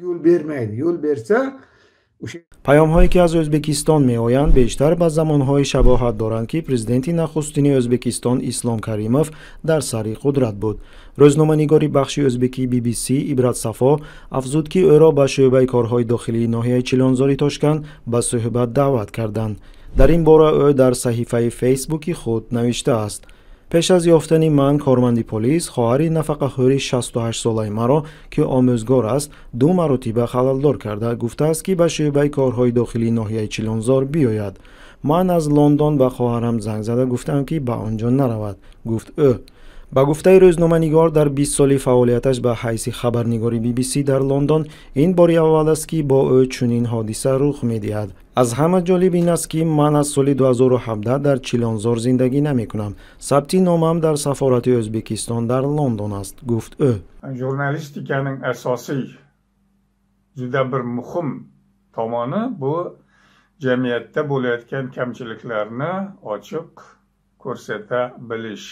Yo'l bermaydi. Yo'l bersa o'sha Паёмҳое, ки аз Ӯзбекистон меоянд, бештар ба замонҳое шабоҳат доранд, ки президенти нахустини Ӯзбекистон Ислом Каримов дар сари қудрат буд. Рӯзноманигори бахши ӯзбекии BBC Ибрат Сафо афзуд, ки ӯро ба шӯъбаи корҳои дохилии ноҳияи Чилонзори Тошканд ба суҳбат даъват карданд. Дар ин бора ӯ дар саҳифаи Фейсбуки худ навиштааст: «Пеш аз ёфтани ман корманди полис хоҳари нафақахӯри 68-солаи маро, ки омӯзгор аст, ду маротиба халалдор карда гуфтааст, ки ба шӯъбаи корҳои дохилии ноҳияи Чилонзор биёяд. Ман аз Лондон ба хоҳарам занг зада гуфтам, ки ба он ҷо наравад», гуфт ӯ. Ба гуфтаи рӯзноманигор, дар 20 соли фаъолияташ ба ҳайси хабарнигори BBC дар Лондон ин бори аввал аст, ки бо ӯ чунин ҳодиса рух медиҳад. «Аз ҳама ҷолиб ин аст, ки ман аз соли 2017 дар Чилонзор зиндагӣ намекунам. Сабти номам дар сафорати Ӯзбекистон дар Лондон аст», гуфт ӯ. Jurnalistikaning asosiy, juda bir muhim tomoni bu jamiyatda bo'layotgan kamchiliklarni ochiq ko'rsata bilish.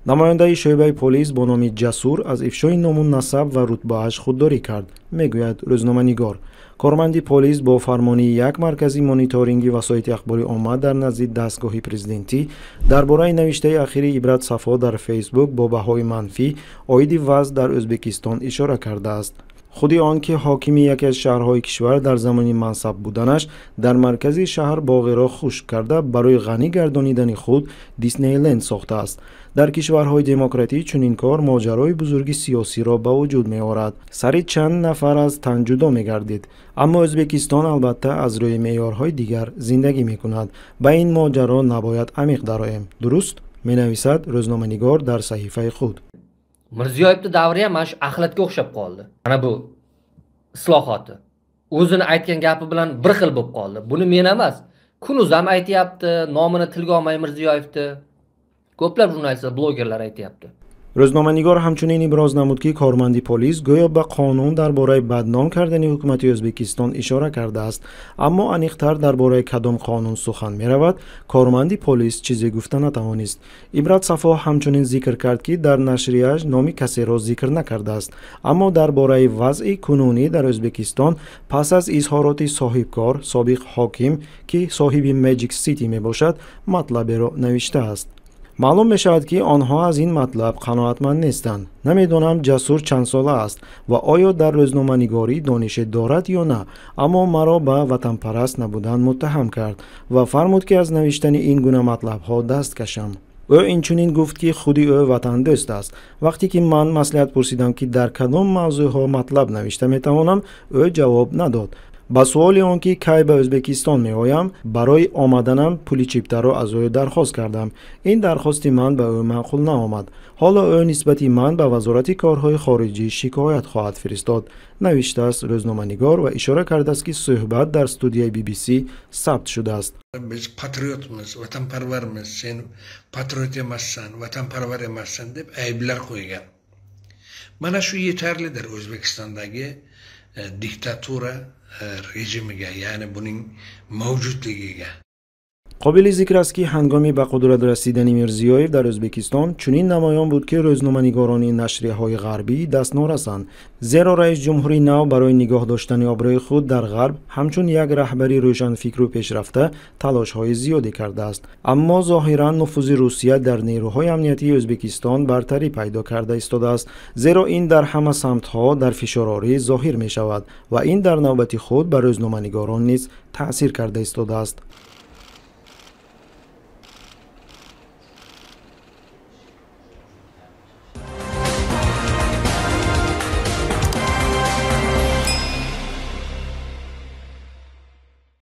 Намояндаи шӯъбаи полис бо номи Ҷасур аз ифшои ному насаб ва рутбааш худдорӣ кард, мегӯяд рӯзноманигор. Корманди полис бо фармони як маркази мониторинги васоити ахбори омма дар назди дастгоҳи президентӣ дар бораи навиштаи ахири Ибрат Сафо дар Фейсбук бо баҳои манфӣ оиди вазъ дар Ӯзбекистон ишора кардааст. Худи он ки ҳокими яке аз шаҳрҳои кишвар дар замони мансаб буданаш дар маркази шаҳр боғеро хушк карда, барои ғанӣ гардонидани худ Диснейленд сохтааст. Дар кишварҳои демократӣ чунин кор моҷарои бузурги сиёсиро ба вуҷуд меорад, сари чанд нафар аз тан ҷудо мегардид. Аммо Ӯзбекистон албатта аз рӯи меъёрҳои дигар зиндагӣ мекунад. Ба ин моҷаро набояд амиқ дароем, дуруст, менависад рӯзноманигор дар саҳифаи худ. Mirziyoyevni davri ham mana shu axlatga o'xshab qoldi. Mana bu islohoti o'zini aytgan gapi bilan bir xil bo'lib qoldi. Buni men emas, Kunuz ham aytyapti, nomini tilga olmay Mirziyoyevni. Ko'plab jurnalistlar, blogerlar aytyapti. Рӯзноманигор ҳамчунин иброз намуд, ки корманди полис гӯё ба қонун дар бораи бадном кардани ҳукумати Ӯзбекистон ишора кардааст, аммо аниқтар дар бораи кадом қонун сухан меравад, корманди полис чизе гуфта натавонист. Ибрат Сафо ҳамчунин зикр кард, ки дар нашрияаш номи касеро зикр накардааст, аммо дар бораи вазъи кунунӣ дар Ӯзбекистон пас аз изҳороти соҳибкор, собиқ ҳоким, ки соҳиби Magic City мебошад, матлаберо навиштааст. Маълум мешавад, ки онҳо аз ин матлаб қаноатманд нестанд. Намедонам, Ҷасур чандсола аст ва оё дар рӯзноманигорӣ донише дорад ё на, аммо маро ба ватанпараст набудан муттаҳам кард ва фармуд, ки аз навиштани ин гуна матлабҳо даст кашам. Ӯ инчунин гуфт, ки худи ӯ ватандӯст аст. Вақте ки ман маслиҳат пурсидам, ки дар кадом мавзӯъҳо матлаб навишта метавонам, ӯ ҷавоб надод. Ба суоли он ки кай ба Ӯзбекистон меоям, барои омаданам пули чиптаро аз ӯ дархост кардам. Ин дархости ман ба ӯ маъқул наомад. Ҳоло ӯ нисбати ман ба Вазорати корҳои хориҷӣ шикоят хоҳад фиристод, навиштааст рӯзноманигор ва ишора кардааст, ки суҳбат дар студияи BBC сабт шудааст. Biz patriotmiz, vatanparvarmiz, sen patriot emassan, vatanparvar emassan deb ayblar qo'ygan. Mana shu yetarlidir O'zbekistondagi diktatura rejimiga, ya'ni buning mavjudligiga. Қобили зикр аст, ки ҳангоми ба қудрат расидани Мирзиёев дар Ӯзбекистон чунин намоён буд, ки рӯзноманигорони нашрияҳои ғарбӣ дастнорасанд, зеро раис ҷумҳури нав барои нигоҳ доштани обрӯи худ дар Ғарб ҳамчун як раҳбари рӯшанфикру пешрафта талошҳои зиёде кардааст. Аммо зоҳиран нуфузи Русия дар нерӯҳои амниятии Ӯзбекистон бартарӣ пайдо карда истодааст, зеро ин дар ҳама самтҳо дар фишорорӣ зоҳир мешавад ва ин дар навбати худ ба рӯзноманигорон низ таъсир карда истодааст.